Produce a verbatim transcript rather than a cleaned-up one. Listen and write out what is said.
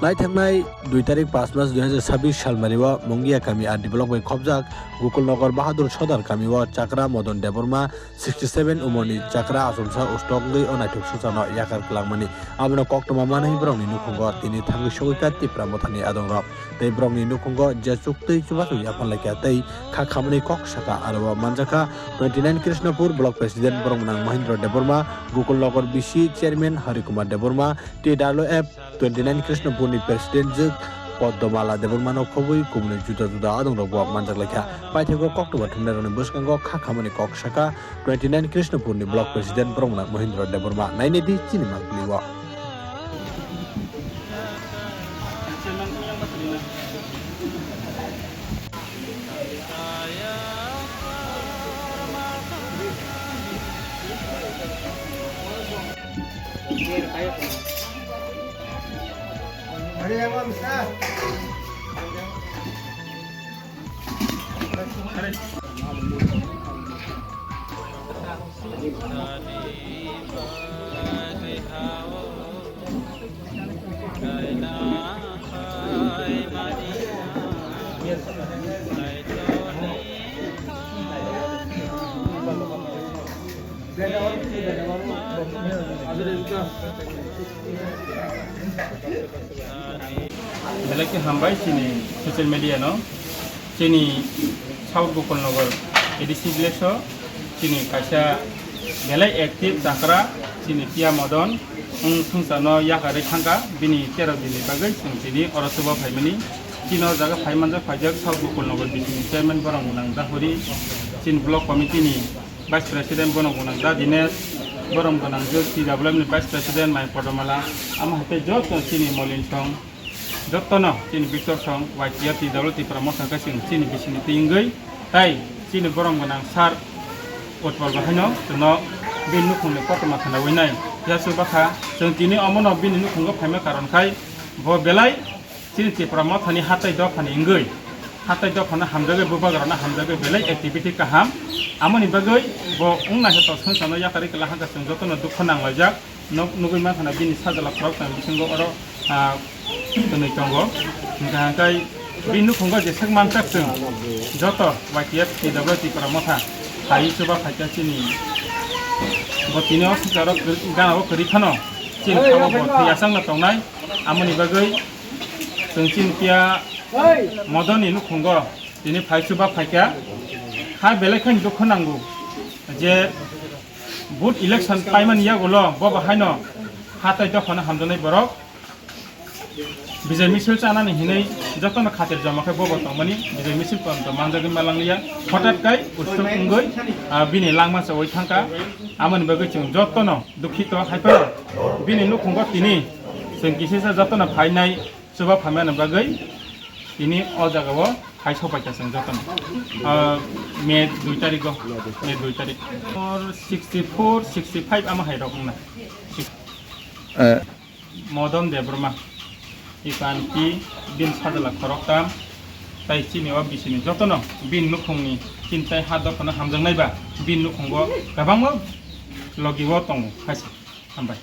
Naithangnai dui tarik paanch mas dui hazar sabbish salmario Mungia kami R D block bai khobjak Gokulnagar Bahadur Sodar kamio Chakra Madan Debbarma sixty seven umorni chakra achomsa ustok wngwi o naithok sungsano yakar kwlangmani. Abono koktwma manwi borokni nukhungo tini thangwi sogwikha Tipra Mothani adongrok. Tei borokni nukhungo je chuktwi chubachu yapharlaikha tei kha khamani kok sakha, aro o manjakha twenty nine Krishnapur Block President borok gwnang Mahendra Debbarma, Gokulnagar B C Chairman Hari Kumar Debbarma, T W F twenty nine Krishnapurni President jwk Poddomala Debbarmano khobwi kubuni juda juda adongrokbo manjaklaikha. Paithago koktwma thumnairokni bwskango kha khamani kok sakha twenty nine Krishnapurni Block President borok gwnang Mahendra Debbarma. Nainedi chini mangpili o. Belai khe hambai chini social media no. Chini South Gokulnagar A D C village o chini kaisa belai active chakra chini Tia Madan wng swngcharno yakarwi thangkha, bini tero dinni bagwi chwng tini oro chuba phaimani. Chini o jaga phai manjak phaijak South Gokulnagar B C ni chairman borok gwnang Dahuri, chini block committee ni vice president borok gwnang Da Dinesh, borok gwnang je T W F ni vice president Mai Podomala, amo hai tei joto chini Molin song, jotono chini Victor song, Y T F T W Tipra Motha khe chwng chini bisingni twi wngwi, tai chini borom gwnang sir Utpal bahaino chwngno bini nukhungni koktwma khwnawi nai yasu bakha. Chwng tini omono bini nukhungo phaima karon khai bo belai chini Tipra Mothani hatai dophani wngwi, hatai dophano hamjagwi, bubagrano hamjagwi belai activity kaham. Amoni bagwi bo wngnaikhe tok swngcharno yakarwi kwlai hakhe chwng jotono dukhu nanglaijak. Nok nugwi mankha na bini sajla khorok tang bisingo oro, ah, twnwi tongo. Hwnkha hwnkhe bini nukhungo jeswk mansak chwng joto Y T F T W Tipra Motha hai chuba phaikha chini bo tini o swngcharo gana o kwrwi phano chini kha o bo thwi achang no tongnai. Amoni bagwi chwng chini Tia Modoni nukhungo tini phai chuba phaikha. Ha belai khani dukhu nango je Vote election paimani yagulo bo bahaino hatai dophano hamjaknai borok bijai misil chanani hinwi jotono khatir joma khe bobo tongmani, bijai misil porjonto manjagwi malanglia. Hothat kai usto wngwi, ah, bini langma chawi thangkha. Amoni bagwi chwng jotono dukhito, haiphano bini nukhungo tini chwng kisisa jotono phainai. Chuba phaimani bagwi tini o jagao hai sopaikha chwng jotono. Ah, May dui tarigo, May dui tarik. Or sixty four, sixty five ama hai rok wngna. Eh. Modon Debbarma, ikanti bin sajala khoroktam, tai chini o bisini jotono bin nukhungni chintai ha dophano hamjaknai ba bin nukhungo kwbangma logi o tongo hai se. Hambai.